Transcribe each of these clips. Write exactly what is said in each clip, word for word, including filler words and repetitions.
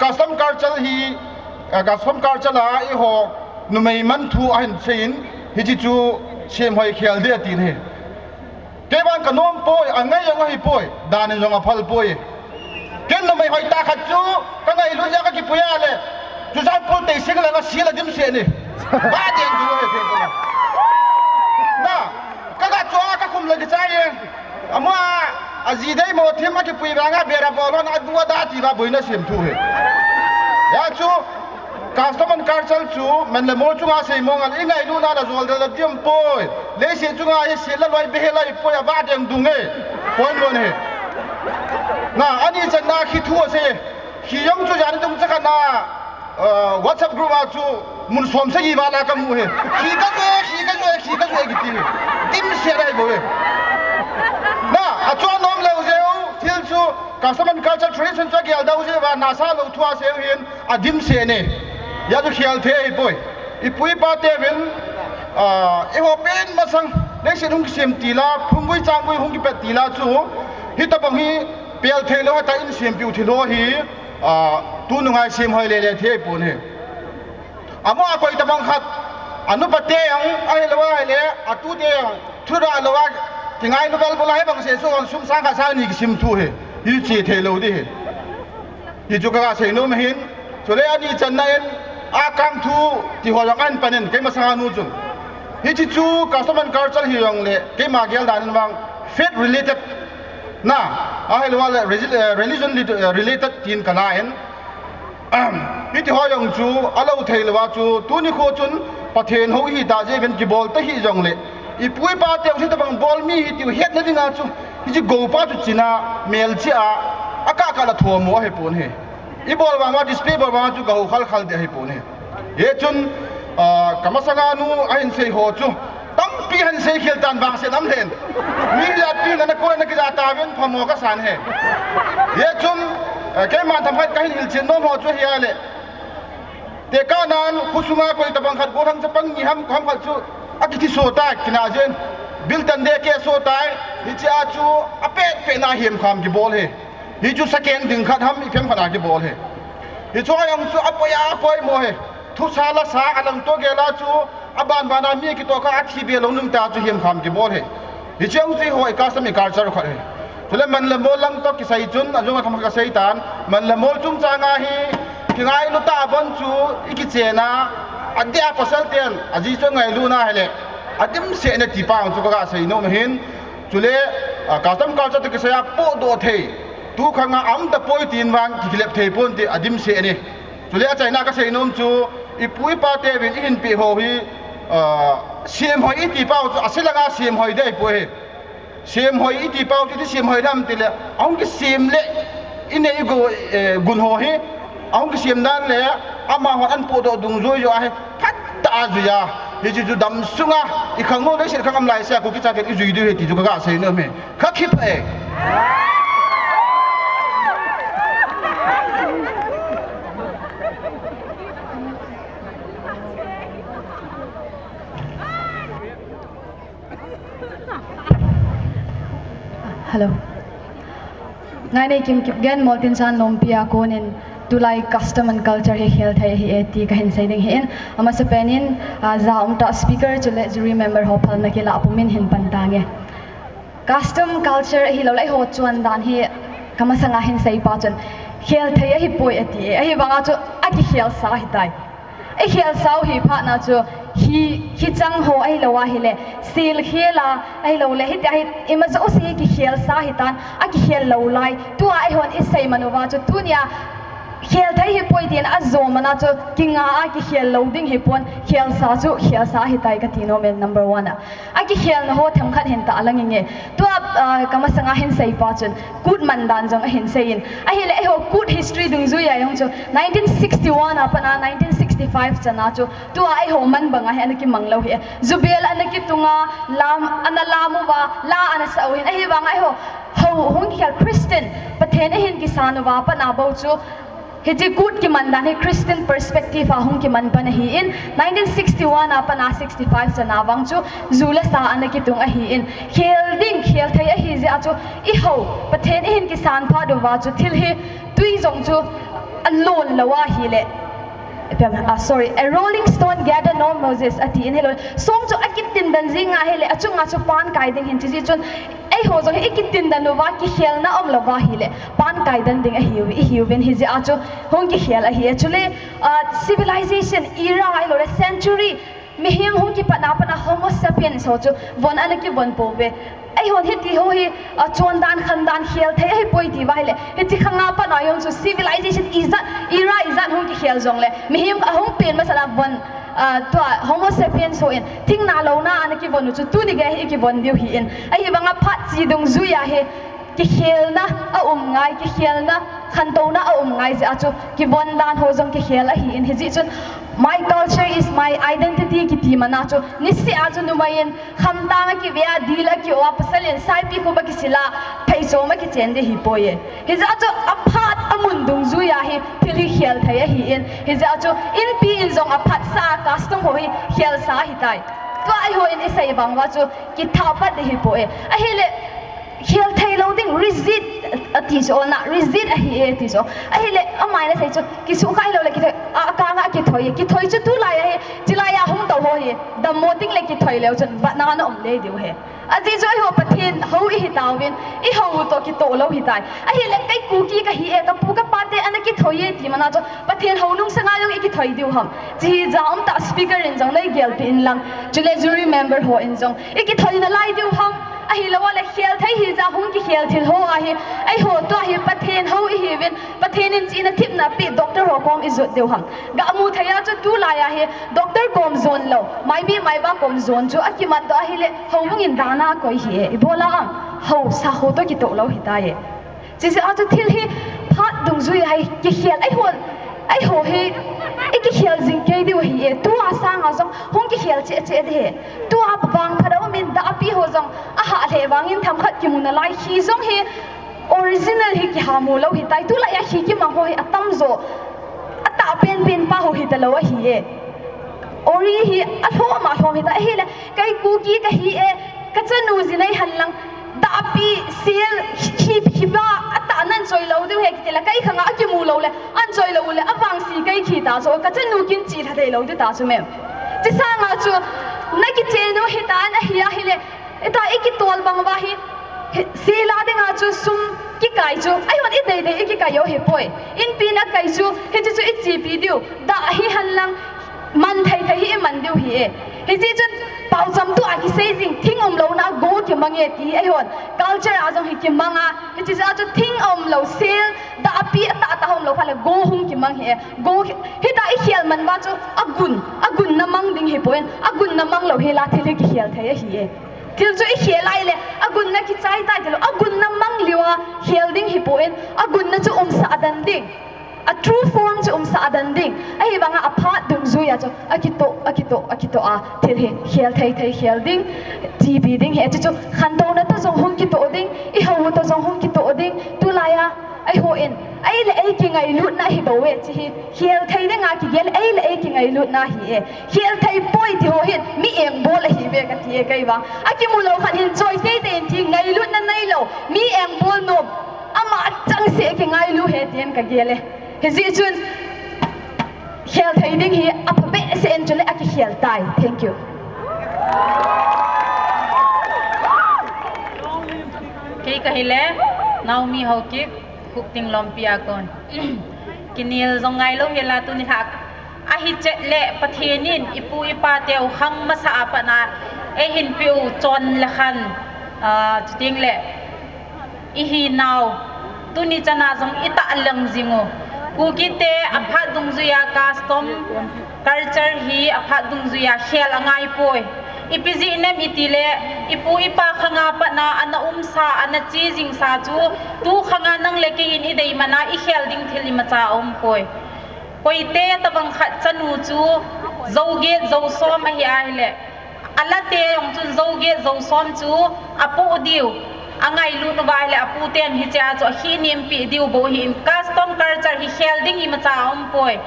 Custom culture hi, eh, custom culture a eiho numei man thu ahin seiyin, hiche chu semhoi khel ding atin ahi. Kei vang kanom poi, angai jong ahipoi, dan in jong aphal poi. Ken numei hoitah khat chu kangailut jeh a kakipui a le, Churachandpur Teising langa sil adimset e. Ba deng ding ahi thei poi. Na, kaga chu a kakhum le kichai e. Ama, aji dei mo thim akipui vanga bera bolon adu ada ti ba boina sem thu ahi. Hijeh chun, custom and culture chu man le mol chunga seimong a le, ingailutna la jol del la diam poi. Leiset chunga hi sil la loi behe lai poi, ava deng dung e. Point one ahi. Na, ani channa khi thu asei. Khi jong chu jan dung chakhat na, uh, WhatsApp group a chu mun som sagi val a kamu ahi. Khi kajoh e, khi kajoh e, khi kajoh e kiti ahi. Dimset ahi bou e. Na, achu anom lou jeh u, thil chu custom and culture tradition chu agel dau jeh uva, nasa lou thu asei u hin, adimset e. Hijeh chun khel thei ahipoi. Ipu ipa teuvin, ah, eiho pen masang, leiset hung kisem tila, phungvui chanvui hung kipat tila chu, hitobang hi pel thei lou, hita in sempiu thil ho hi, ah, tunung a semhoi lele thei pon ahi. Amaho a koi tabang khat, anupa te jong, ahilou ahile, atu te jong, thu ra lou a, kingailu vel bol a hibang seh so, sum sang khat sang ni kisim thu ahi, hiche thei lou ding ahi. Hichu kaga seinom ahin, chule ani channa in, akang thu, ti ho jong ahin pan in, kei masanga nu chun. Hiche chu custom and culture hijongle, keima gel dan in vang, faith related, na, ahilou le, regi-, eh, religion lit-, eh, related tin kala in, Ahem. Hiti ho jong chu, alou thei lou a chu, tuni kho chun, Pathen hou ihi ta jeh uvin kibol ta hih jongle, ipu ipa teu hitabang bol mi hi tiu hetna dinga chu, hiche goupa chu china, melchih a, akah kah la thom u ahipon ahi. Ibol vang uva, display bol vang uva chu gahou khal khal ding ahipon ahi. Hichun, ah, kamasanga nu ahin sei ho chu, tampi ahin sei khel tan vangset aum lheh in. Mi jat pi nana koi na kija tauvin phamo kasan ahi. Hichun, eh, keiman themkhat kahin hilchen nom ho chu ahile. Tekahnan khosunga koi tabang khat gollhang chapang ni ham, ham khat chu akithi so tai, kinah jeh in. Biltang deh keh so tai, hiche a chu apet pet na hiam kham kibol ahi. Hichu second ding khat ham iphem khat a kibol ahi. Hichu a jong chu apoi a poimo ahi. Thusa lasa alangto gel a chu, aban ban a mi kitoh kha athi be lou nung ta chu hiam kham kibol ahi. Hiche jong chu eiho i custom i culture khat ahi. Chule man le mol lang toh kisai chun, ajung a themkhat kasei tan, man le mol chungchang a hi, kingailu tah a bon chu ikichen a, adeh a pasal ten, aji chu ngailutna ahile, adimset e ti pa chu kaga seinom ahin, chule, ah, custom culture toh kisai a pohdoh thei, tukhang a aum tapoi tin vang kikilep thei pon ti adimset e. Chule achaina kaseinom chu, ipu ipa teuvin ihin peh ho hi, ah, semhoi iti pau chu, ase langa semhoi ding ahipoi ahi. Semhoi iti pau chu, iti semhoi dam tile, ahung kisem le, inei igo, eh, gun ho hi, ahung kisem dan le, amahon ahin pohdoh dungjui joh ahi, phatah a jui a, hiche chu damsunga, ikhang ho leiset khang am laisea, Kuki chaten ijui diu ahi ti chu kaga seinom ahi. Kha khipah e. Hello. Ngainei Kim Kipgen, Moltinsan Lompi a konin tulai custom and culture hi khel thei ahi e ti kahin sei ding ahin. Amasapen in, ah, ja umtah speaker chule jury member ho phalna kilah pumin hin pan tange. Custom culture ahilouleh eiho chuan dan hi kamasanga hin seipa chun khel thei ahipoi ati e. Ahivanga chu akikhel sa ahitai. Ikhel sau hi phatna chu hi, hichang ho ahilou ahile, sil khel a ahilouleh hitia hi imajouse kikhel sa ahitan, akikhel lou lai. Tua eihon isei man uva chu tunia khel thei hipoi tin ajom ana chu kinga a kikhel lou ding hipon, khel sa chu khel sa ahitai kati nom e number one a. Akikhelna ho themkhat hin ta lang inge. Tua, ah, kamasanga hin seipa chun, Kut man dan jong ahin seiyin. Ahile, eiho Kut history dungjuia jong chu, nineteen sixty-one a pat a nineteen sixty-five chan a chu, tua eiho man banga hi ana kimang lou ahi. Jubel ana kitunga, lam, ana lam uva, la ana sa u ahin. Ahivanga eiho, hou hung kikhel Christian, Pathen ahin kisan uva pat a bou chu, Hiche Kut kiman dan hi Christian perspective a hung kiman pan ahin, nineteen sixty-one a pat a sixty-five chan a vang chu ju le sa ana kitung ahin, khel ding, khel thei ahi jeh a chu i hou, Pathen i hin kisan phat uva chu thil hi tui jong chu alon lou ahile, ah, sorry, a rolling stone gather no Moses ati in hilou. Song chu akitin dan jing ahile, achunga chu pan kai ding hin chi ji chun, eiho jong hi ikitin dan uva, kikhelna um lou ahile, pan kai dan ding ahiu, ihiuvin hijeh a chu hung kikhel ahi. Chule, ah, civilization era ahilou le century, mihem hung kipatna pat a Homo sapiens ho chu von ana kivon pouve. Eihon hiti ho hi, ah, chondan, khandan, khel thei ahipoi ti uva ahile, hiche khanga pat a jong chu civilization ijat, era ijat hung kikhel jongle, mihem ahung pen masat a von, ah, tua Homo sapiens ho in thingna louna ana kivon u chu tuni gei hi ikivon diu ahin. Ahivanga phat chi dungjuia hi kikhelna aum ngai, kikhelna, khantouna aum ngai jeh a chu kivon dan ho jong kikhel ahin, hijeh chun my culture is my identity kiti man a chu niseh a chu numei in khamtang akive a, dil aki-o a, pasal in saipikhup akisil a, pheichom akichen ding ahipoi. Hijeh a chu aphat amun dungjuia hi thil hi khel thei ahin, hijeh a chu inpi in jong aphatsah a custom ho hi khelsa ahitai. Tua eiho in isei bang uva chu kithah pat ding ahipoi. Ahile, khel thei lou ding, resist ati chu, ona, resist ahi e ti chu. Ahile, amai nasei chu, kisukha hilou le kithoi, a, akanga kithoi e, kithoi chu tulai a hi, chilai a hung tou ho hi, dammo ding le kithoi leu chun, vatna ana um le diu ahi. Ajeh chu eiho Pathen hou ihi tauvin, ihou u toh kitoh lou hitai. Ahile, kei Kuki kahi e, kapu kapa te ana kithoi e ti man a chu, Pathen hou lungsanga jong ikithoi diu ham. Hiche hi ja umtah speaker in jong neigelpeh inlang, chule jury member ho in jong ikithoi nalai diu ham. Ahilou le khel thei hija hung kikhel thil ho ahi. Eiho tua hi Pathen hou ihiuvin, Pathen in chihna thepna peh doctor ho kom ijot diu ham. Gamu thei a chu tulai a hi doctor kom jon lou, maibi maiba kom jon chu akimat doh ahile, houbung in dana akoi ahi e. Ibola ham, hou sakho toh kitoh lou ahitai e. Hijeh a chu thil hi phat dungjuia hi kikhel, eiho, eiho hi ikikhel jing kei diu ahi e. Tua sanga jong hung kikhel cheh cheh ding ahi. Tua vangphat a umin dahpi ho jong ahah lheh vangin themkhat kimu nalai, khi jong hi original hi kihamu lou ahitai. Tulai a khi kimang ho hi atamjo, atah penpen pa ho hitalou ahi e. Ori hi alhom alhom hita ahile, kei Kuki kahi e, kachanu ji neihen lang, dahpi, sel, khi, khiba, atah nan choi lou diu ahi kitile, kei khanga akimu lou le, an choi lou le, avangse kei khi ta chu, kachanu kin chi lha thei lou ding ta chu mem. Hiche sanga chu, nakichen u hitan ahi ahile, ita ikitol bang uva hi, hi, sel a dinga chu sum kikai chu, eihon ideidei ikikai u ahipoi. Inpi in akai chu, hiche chu ichepi diu, dah hihen lang, man thei thei hi iman diu ahi e. Hijeh chun paocham tua kisei jing, thing umlouna a go kimang e ti, eihon culture a jong hi kimang a, hiche jeh a chu thing aumlou, sel, dahpi atah tah umlou phat le go hung kimang ahi e. Go hi, hita ikhel man uva chu agun, agunna mang ding ahipoi, agunna mang lou hela thil hi kikhel thei ahi e. Thil chu ikhel ahile, agunna kichai tai tilou, agunna mang liu a khel ding ahipoi, agunna chu umsah dan ding. A true form chu umsah dan ding. Ahivanga aphat dungjuia chu akitoh, akitoh, akitoh a, thil hi khel thei thei khel ding, chepi ding ahi. Hiche chu khantouna toh jong hung kitoh ding, ihou u toh jong hung kitoh ding. Tulai a, eihon, ei le ei kingailutna ahibouve, hiche hi khel thei dinga kigel, ei le ei kingailutna ahi e. Khel thei poi ti ho hin mi engbol ahiuve kati e kei vang. Akimu lou khat hin choi teitei in thi, ngailutna neilou, mi engbol nom, ama achangseh kingailu ahi tin kagel e. Hijeh chun khel thei ding hi apha behseh in chule akikhel tai. Thank you. Kei kahile Naomi Haokip, Khupting Lompi a kon. Kinel jong ngailou hela tuni lhah ahi chet le Pathen in ipu ipa teu khang masa a pat a eihin peh u chon le khan, ah, chuteng le ihinau tuni chana jong itahlang jing u. Kukite aphat dungjuia custom, culture hi aphat dungjuia khel angaipoi. Ipi jeh inem itile ipu ipa khanga pat a ana umsa, ana che jingsa chu tu khanga nang le kei in idei man a ikhel ding thil imacha aumpoi. Koite tabang khat chanu chu jouget jousom ahi ahile, alate jong chun jouget jousom chu apoh diu, angailut uva ahile apu ten hichea chu akhih nempeh diu bou ahin, custom culture hi khel ding imacha aumpoi.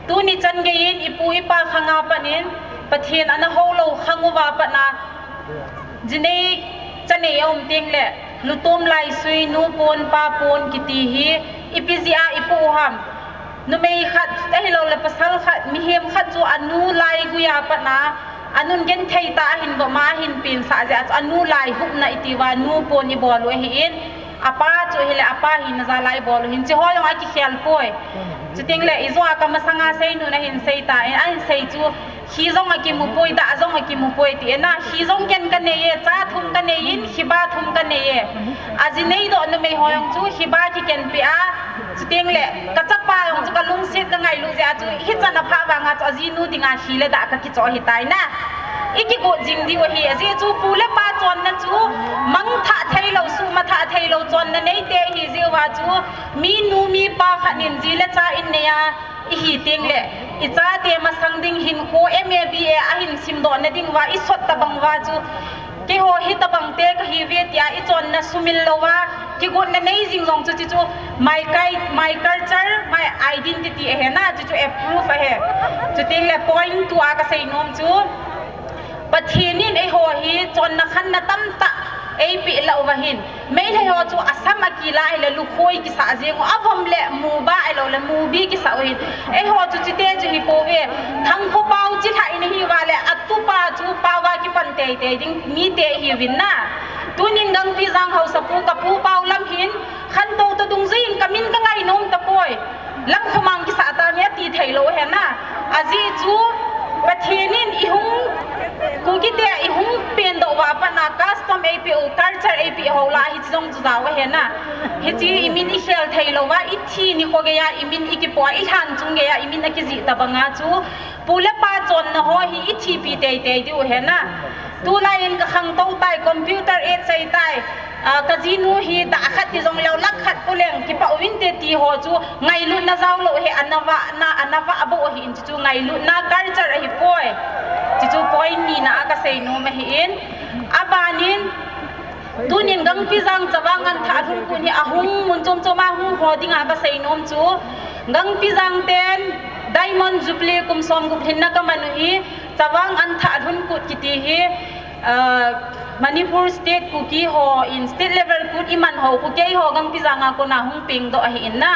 Tuni chan geiyin ipu ipa khanga pat in Pathen ana houlou khang uva pat a jinei chanei aum teng le lutom laisui, nu pon pa pon kiti hi ipi jeh a ipoh u ham? Numei khat, ahilouleh pasal khat, mihem khat chu anu laiguiya pat a, anun genthei tah a ahin bom a, ahin pensah jeh a chu anu laihupna itiuva, nu pon ibol u ahin, apa chu ahileh, apa hina jal a ibol u ahin, hiche ho jong akikhel poi. Chutengleh, ijou a kamasanga seinu nahin sei tan, ahin sei chu, khi jong akimu poi, dah jong akimu poi ti e na, khi jong ken kanei e, cha thum kanei in, khiba thum kanei e. Aji neidoh numei ho jong chu, khiba kiken peh a, chutengleh, kachapa jong chu kalungset kangailut jeh a chu, hichan aphah vang a chu, ajinu dinga khi le dah kakichoh ahitai na. Ikigot jing diu ahi, ajeh chu pu le pa chonna chu, mangthah theilou, suhmathah theilou chonna neite ihi jeh uva chu, minu mipa khat in ji le cha innei a, ihi tengleh, ichate masang ding hinkho M A B A ahin simdohna ding uva, isot tabang uva chu, keiho hitobang te kahiuve tia ichonna sumil louva, kigotna nei jing jong chu hiche chu, my cul-, my culture, my identity ahi na, hiche chu approve ahi. Chutengleh point two a kaseinom chu, Pathen in eiho hi chonna khanna tamtah eipeh lah uva ahin. Meitei ho chu asam akila ahileh lukhoi kisah jeng u, avom leh muba ahilouleh mubi kisah u ahin. Eiho chu chite chu hipouve. Thangkhopa u chilhah in ahiuva leh atupa chu pao a kipan teitei ding mite ihiuvin na. Tunin Gangpijang haosapu kapu pao lam hin, khantou toh dungjuiyin kamin kangainom tapoi. Lamkhomang kisah tan ati theilou ahi na. Ajeh chu Pathen in ihung, Kukite ihung pendoh uva pat a custom eipeh u, culture eipeh u lah hiche jong chu jao ahi na. Hiche imin ikhel theilouva, ithi nikho geiya imin ikipoh a, ilhan chung geiya imin akijih tabang a chu, pu le pa chonna ho hi ithipi teitei diu ahi na. Tulai in kakhangtou tai, computer age ahitai. Ah, kajinu hi dah khat ti jongleu lakh khat poleng kipah uvinte ti ho chu ngailutna jaolou ahi, ana vahna, ana vah bou ahin, hiche chu ngailutna culture ahipoi. Hiche chu point nina a kaseinom ahin. Abanin, tunin Gangpijang Chavang Anthah Lhungkut hi ahung mun chom chom a hung ho dinga kaseinom chu, Gangpijang ten Diamond Jubilee kum somgup lhinna kaman u hi, Chavang Anthah Lhungkut kiti hi, ah, Manipur State Kuki ho in state level kut iman ho, Kuki ho Gangpijang a kona hung pengdoh ahin na.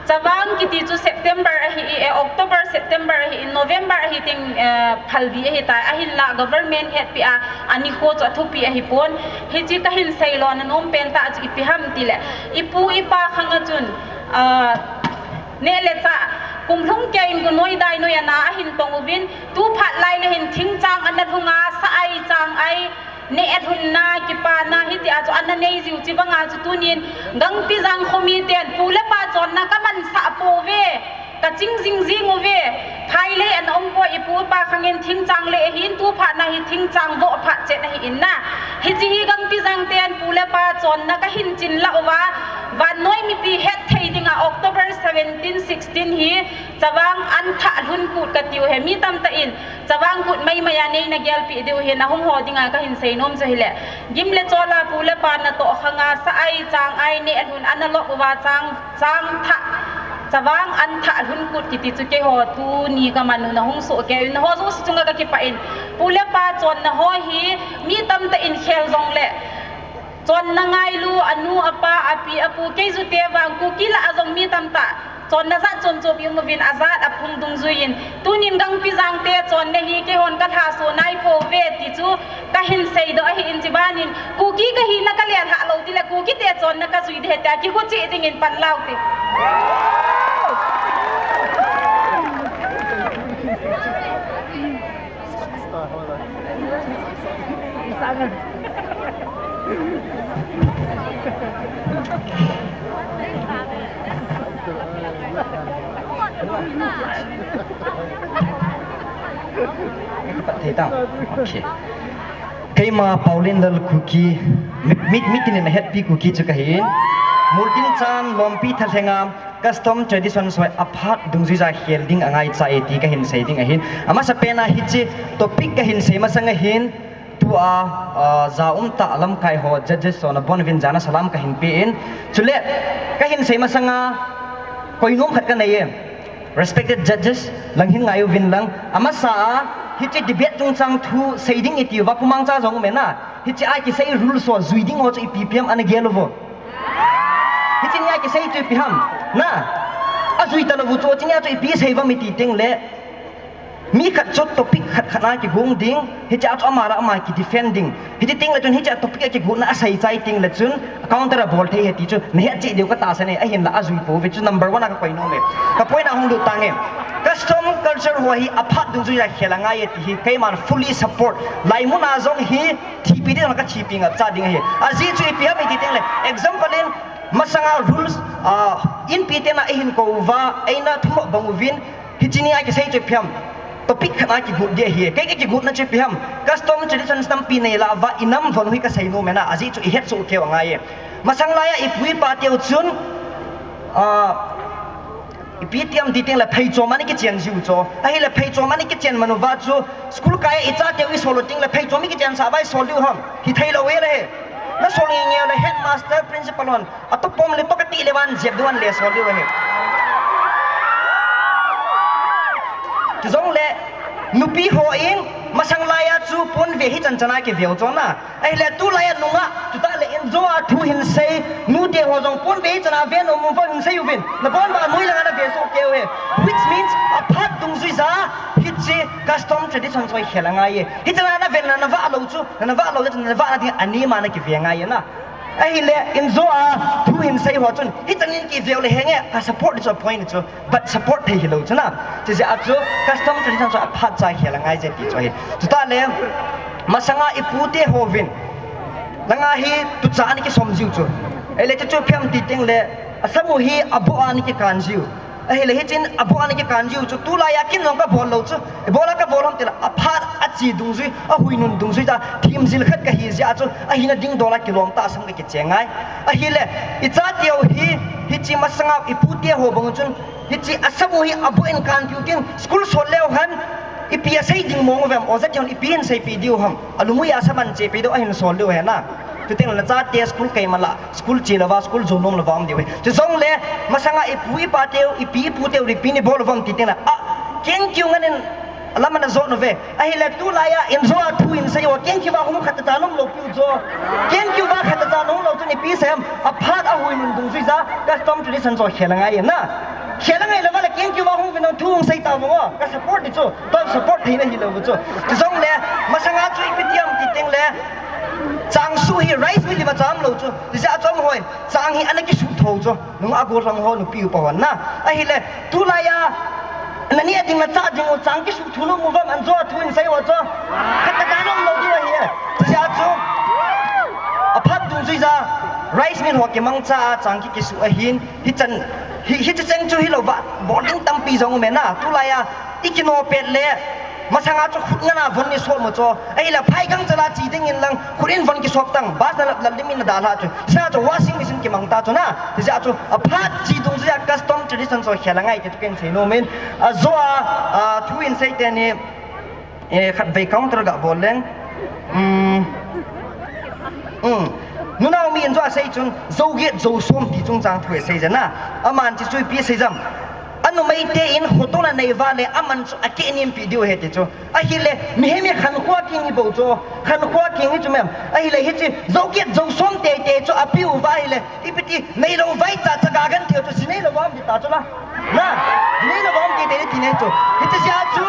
Chavang kiti chu September ahi, eh, October, September ahin, November ahi teng, eh, phalbi ahitai, ahinlah government hetpi a, anikho chu athupi ahipon. Hiche kahin seilona nom pentah chu ipi ham tileh, ipu ipa khang a chun, ah, neh le chah, kum lhung keiyin gunoi dainoi ana ahin tong uvin, tu phat lai le hin thingchang ana lhunga, sa-ai, chang-ai, neh lhunna, kipana, hitia chu ana neijiu, chubanga chu tunin, Gangpijang khomiten, pu le pa chonna kamansah pouve, kaching jingjing uve, phailei ana umpoi, ipu ipa khangin thingchang le ahin, tu phatna hi thingchang voh phat chet ahin na. Hiche hi Gangpijang ten, pu le pa chonna kahin chinlah uva, vannoi mipi hetthei dinga October seventeen, sixteen hi, Chavang Anthah Lhungkut katiu ahi, mi tamtah in, Chavang kut maimai a neina gelpeh diu ahin, ahung ho dinga kahin seinom chu ahileh, gim le chol a pu le pa natoh khanga, sa-ai, chang-ai, neh lhun, ana lop uva, chang, chang thah, Chavang Anthah Lhungkut kiti chu keiho tuni kaman u nahung sohkeiyin, naho jouse chunga kakipah in, pu le pa chonna ho hi, mi tamtah in khel jongleh, chonna ngailu, anu, apa, api, apu, kei jute vang, Kuki lah a jong mi tamtah, chonna jat chom chom ium uvin, ajat aphung dungjuiyin, tunin Gangpijang te chonna hi, keihon kalhaso naipouve ti chu, kahin seidoh ahin, chubanin, Kuki kahina kalelhah lou tileh, Kukite chonna kajui ding ahi tia, kigo cheh dingin pan laute. Thei tang. Okay. Keima Paolenlal Kuki, mi, mi, mi tinin ahetpi Kuki chu kahin. Multinchan, Lompi Thalhenga, custom tradition soi aphat dungjuija khel ding angaicha e ti kahin sei ding ahin. Amasapen a hiche topic kahin sei masang ahin, tua, ah, ja umtah lamkai ho judges ho nabonuvin jana salam kahin pe in. Chule, kahin sei masanga, koi nom khat kanei e. Respected judges, lang hin ngai uvin lang. Amasa a, hiche debate chungchang thu sei ding iti uva, pumangcha jong um e na. Hiche a kisei rules ho jui ding ho chu ipi ipi ham ana gel uvo. Hiche nia kisei chu ipi ham. Na. Ajui talou chu, chuni a chu ipi sei uvam iti teng le, mi khat chu topic khat khat a kigong ding, hiche a chu ama le ama kidefend ding. Hiti teng le chun hiche a topic a kigotna asei chai teng le chun counter abol thei ahi ti chu nahet cheh diu katahsan e, ahinla ajui pouve, chu number one a kakoi nom e. Ka point a hung lut tange. Custom culture ho hi aphat dungjuia khel angai e ti hi keiman fully support. Laimun a jong hi thipi ding, ka thipi ngap cha ding ahi. Ajeh chu ipi ham iti teng le, example in, masanga rules, ah, inpi tena eihin kou uva, eina thum bang uvin, hiche ni a kisei chu ipi ham, topic khat a kigot ding ahi. Kei kakigotna chu ipi ham, custom traditions tampi nei lah uva, inam von hi kasei nom e na, ajeh chu ihet soh keu angai e. Masang laiya ipu ipa teu chun, ah, ipi ti ham ti teng le pheichom ana kichen jiu chu. Ahile pheichom ana kichen man uva chu school kai a icha teu isol u teng le pheichom ikichen sah uva isol diu ham. Hithei lou e le he. Nasol nge nge le headmaster, principal hon atoh pom le toh kati le van jep diu an le sol diu ahi. Chujongle nupi hon masang laiya chu ponve hichan chan a kiveu chu na. Ahile tulaiya nungah, chutah le injo a thu hin sei, nute ho jong ponve hichan a ve nom uva hin sei uvin. Nabon uva noi langa nave soh keu he. Which means aphat dungjuija hiche custom tradition chu khel angai e. Hichan a naven na, navah lou chu, navah lou chu, navahna ding a nima nakive ngai e na. Ahile injo a thu hin sei ho chun hichan in kiveu le henge, ka support chu a point chu. But support thei hilou chu na. Chujeh a chu custom tradition chu aphat cha khel angai e ti chu ahi. Chutah le masanga ipu te hovin, langa hi tucha ana kisom jiu chu. Ahile chu chu ipi ham ti teng le, asam u hi aboh a ana kikan jiu. Ahile hichun aboh a ana kikan jiu chu tulaiya kin jong kabol lou chu. Ibola kabol ham ti le, aphat achi dungjui, ahuinun dungjuija themjil khat kahi jeh a chu ahina dingdola kilom tah a sam kakicheng ngai. Ahile icha teu hi, hiche masanga ipu te ho bang chun, hiche asam u hi aboh in kan piu tin, school sol leu hen, ipi asei ding mong uvem, oja te hon ipi hin seipeh diu ham, alungui a asam an chepeh diu ahin sol diu ahi na. Chuteng le nachate school kai mala, school che louva, school jou nom louva um diu ahi. Chujongle masanga ipu ipa teu, ipi ipu teu ipi nabol uvam ti teng le, a, kengkiu ngan in alam ana jot uve. Ahile tulaiya injo a thu hin sei uva kengkiu va hung khat cha nom lou piu chu. Kengkiu va khat cha nom lou chu ipi sei ham, aphat ahuinun dungjuija custom tradition chu khel angai e na. Khel angai lou va le kengkiu va hung vin thu hung sei ta uvo, ka support ding chu. Toh support theina hilou chu. Chujongle masanga chu ipi ti ham ti teng le, chang suh hi rice mill iva cham lou chu. Hijeh a chu hoi, chang hi ana kisuh tho chu. Nung a gollhang ho nupi upa hon na. Ahile tulaiya naneh ding nacha ding u chang kisuh thu nom uvam, anjo a thu hin sei ho chu. Khat cha nom lou diu ahi e. Chujeh a chu aphat dungjuija rice mill ho kimangcha a chang ki kisuh ahin, hichan, hi, hiche cheng chu hilou va, bol ding tampi jong um e na. Tulaiya ikino pet le, masanga chu khut ngan a von ni som u chu. Ahile phai gangchal a che ding in lang, khut in von kisop tang, bus na lap lap lim in nadalha chu. Sa chu washing machine kimang ta chu na. Hijeh a chu aphat che dungjuija custom tradition chu khel angai ti chu ken sei nom in. Ajo a, a, thu hin sei teni, eh, khatvei counter gabol leng. Um, um. Nunao mi injo a sei chun, jou get jou som ti chungchang thu asei jeh na. Aman hiche chu ipi asei jam, anumei te in khotona nei uva le aman chu akeh nimpeh diu ahi ti chu. Ahile mihem hi khankho keng hi bou chu. Khankho keng hi chu mem. Ahile hiche jou get jou som teitei chu apeh uva ahile, ipi ti, neilou vai cha cha ga gan thei chu, ji neilou va um ti ta chu la. Na, ji neilou va um teitei ti nei chu. Hiche jeh a chu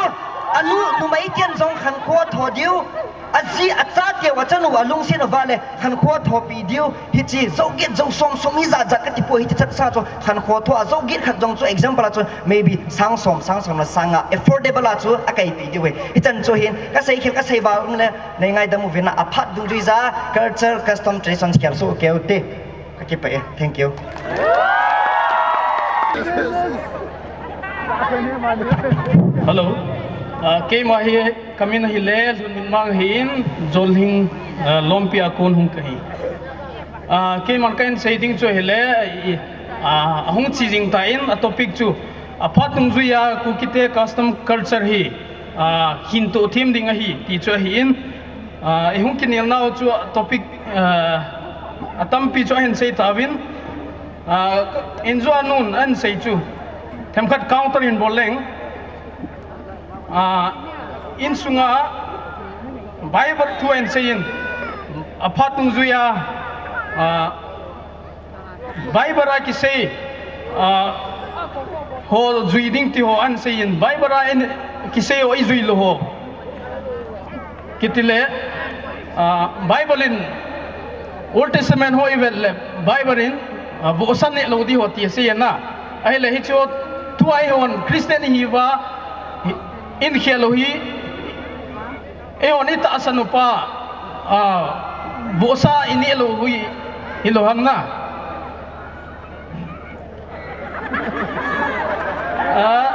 anu, numei ten jong khankho tho diu. Aji, achate u, achanu, alungset uva le khankho thopi diu. Hiche jou get jou som, som hi jat jat kati poi, hiche chatsa chu khankho tho a, jou get khat jong chu example a chu maybe sang som, sang som le sang nga affordable a chu akaipi diu ahi. Hichan chu hin kasei khel, kasei val um le nei ngaidam uvin na, aphat dungjuija culture, custom, traditions khel soh keu te. Kakipah e. Thank you. Hello. Ah, keima hi, kamin ahile Lhunminmang ahin, Jollhing, ah, Lompi a kon hung kahi. Ah, keiman kahin sei ding chu ahile, i, ah, ahung che jing tan, a topic chu aphat dungjuia Kukite custom culture hi, ah, hinto them ding ahi ti chu ahin, ah, ihung kinel nau chu topic, ah, atampi chu ahin sei tauvin, ah, injo a nun ahin sei chu themkhat counter in bol leng, ah, insunga Bible thu ahin sei in, aphat dungjuia, ah, Bible a kisei, ah, ho jui ding ti ho ahin seiyin, Bible a in kisei ho ijui lou ho. Kiti le, ah, Bible in Old Testament ho ivet le, Bible in, ah, vohsa neh lou ding ho ti asei na. Ahile hiche ho tua eihon Christian ihiuva, hi, in khel u hi, eihon itahsan upa, ah, vohsa ineh lou u hi, hilou ham na. Ah.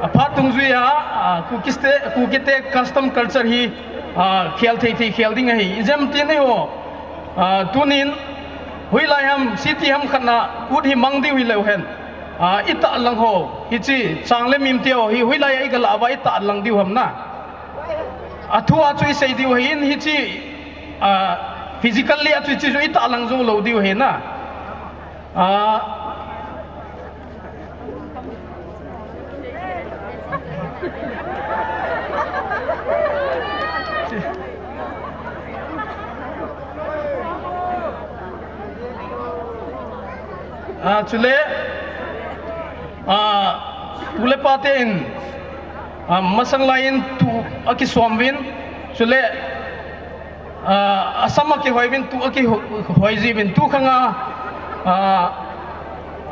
Aphat dungjuia, ah, Kuki te, Kuki te custom culture hi, ah, khel thei thei khel ding ahi. Ijemtin eiho, ah, tunin, hoilai ham, city ham khat na, kut hi mang diu hileu hen. Ah, itahlang ho, hiche, chang le mim te ho, hi, hoilai a igalah uva itahlang diu ham na. Athu a chu isei diu ahin, hiche, ah, physically a chu hiche chu itahlang jou lou diu ahi na. Ah. Ah, chule, ah, pu le pa ten, ah, masang laiyin tu akisom uvin, chule, ah, asam akihoi uvin, tu akihoi ji uvin, tu khanga, ah,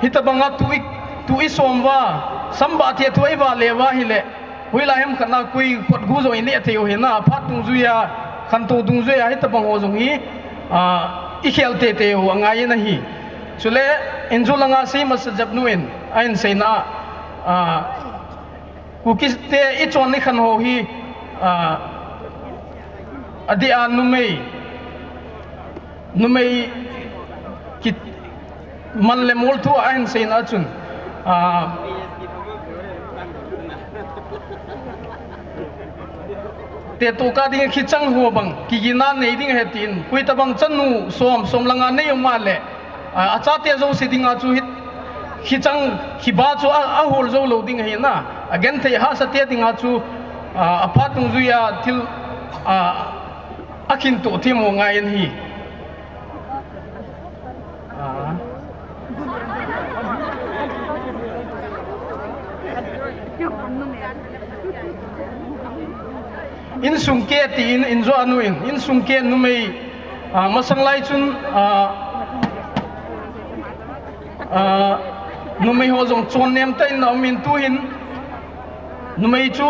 hitabanga tu i, tu isom uva, sam bah thei a tu iva le uva ahile, hoilai ham khat na koi khut gu jong ineh thei u ahi na, aphat dungjuia, khantou dungjuia, hitabang ho jong hi, ah, ikhel teitei u angai in ahi. Chule, injo langa sei masa jep nu in, ahin seina, ah, Kuki te ichon ikhen ho hi, ah, adeh a numei, numei ki, man le mol thu ahin seina chun, ah, te tohkah ding khichang ho bang, kigina nei ding ahi tin, koi tabang chanu som, som le nga nei um a le, ah, achate jouse dinga chu hi, khichang, khiba chu a, ahol jou lou ding ahi na, agenthei hahsa te dinga chu, ah, aphat dungjuia thil, ah, akhin toh thim u ngai in ahi. Ah. Insung ke tin, injo a nu in, insung ke numei, ah, masang lai chun, ah, ah, numei ho jong chon nem tah in aum in tuhin, numei chu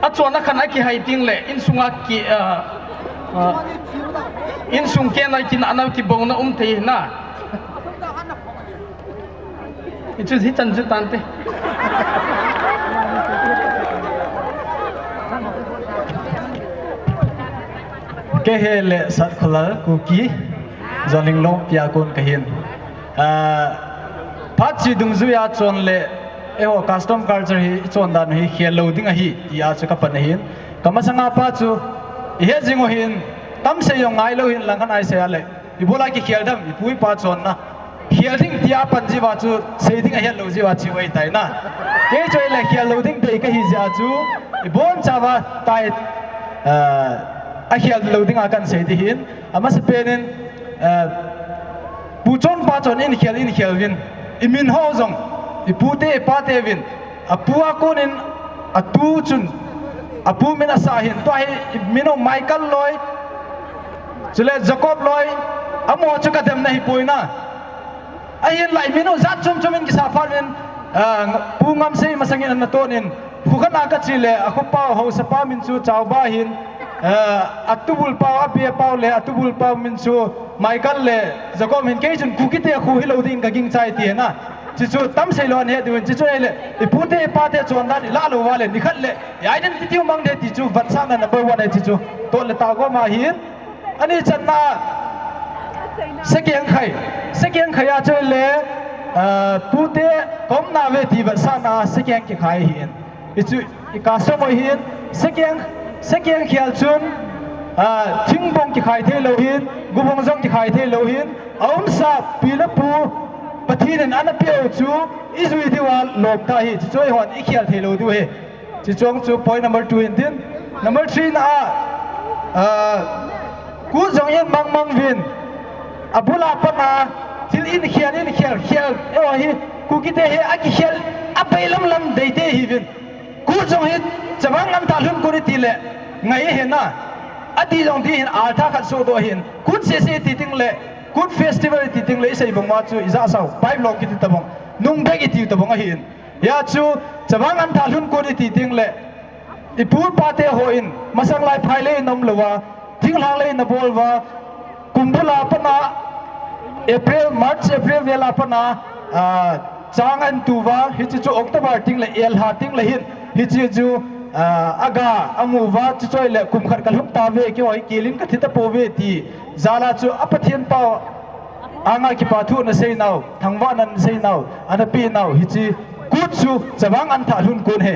achon a khan akihai teng le, insunga ki, ah, ah, insung ke na kinahna kibouna um thei na. Hichu hichan chu tante. Kei hi le Satkholal Kuki, Jonlhing Longpi a kon kahin. Ah, phat chi dungjuia chon le, eiho custom culture hi, ichon dan hi khel lou ding ahi, tia chu kapan ahin. Kamasanga pa chu, ihet jing u hin, tamsei jong ngai lou hin lang khan ahi sei a le. Ibola kikhel dem, ipu ipa chonna. Khel ding tia pan jiuva chu, sei ding ahet lou jiuva chu ahitai na. Kei chu le khel lou ding dei kahi jeh a chu, ibonchauva tai, eh, akhel lou dinga kahin sei ding ahin, amasapen in, eh, pu chon pa chon in khel, in khel uvin, imin ho jong, ipute, ipate uvin, apu a konin, atu chun, apu min asah ahin, tua hi min u Michael loi, chule Jacob loi, amaho chu kademna ahipoi na. Ahinlah imin u jat chom chom in kisah phat in, ah, Pu Ngamsei masangin ana tonin, khu khat a kache le, akhopa, haosapa min chu Chauba ahin, ah, atubulpau, apiapau le atubulpau min chu Michael le Jacob ahin, kei chun Kukite khu hilou ding kagingchai tina. Chuchu tamsei lou ahet diuvin, chuchu ahile, ipute, ipate chondan ilah lou uva le, nikhat le, i identity u mang ding ti chu, vetsahna number one ahi chuchu, toh le tah gom ahin, ani channa, sakeng khai, sakeng khai a chu le, ah, pute, kaumna ve ti vetsahna, sakeng kikhai ahin. Hichu, i custom ahin, sakeng, sakeng khel chun, ah, thingbong kikhai thei lou ahin, gubong jong kikhai thei lou ahin, aumsa pi le pu, Pathen in ana peh u chu, ijui diuva lop tah ahi, chuchu eihon ikhel thei lou diu ahi. Chuchu chu point number two ahin tin. Number three na a, ah, Kut jong in mangmang uvin. Abul a pat a thil in khel, in khel, khel. Eiho hi Kuki te hi akikhel abailam lam deite hiuvin. Kut jong hi Chavang Anthalhun Kut iti le ngai ahi na. Ati jong ti hin altha khat sodoh ahin. Kut sese iti teng le, Kut festival iti teng le isei bang uva chu ijat sao, pipe long kiti tabang, nung bek iti tabang ahin. Hia chu Chavang Anthalhun Kut iti teng le, ipu ipa te hon masang lai phai le in umlou va, thinglhang le in abol uva, kum bul a pat a April, March, April vel a pat a, ah, chang ahin tu uva, hiche chu October teng le, elha teng le hin, hiche chu, ah, aga amu uva, chuche le kum khat kalhung tauve, keiho hi kel in kathi tapouve ti jal a chu a Pathen pao anga kipathu ana seinau, thangvahna ana seinau, ana penau, hiche Kut chu Chavang Anthalhun Kut ahi.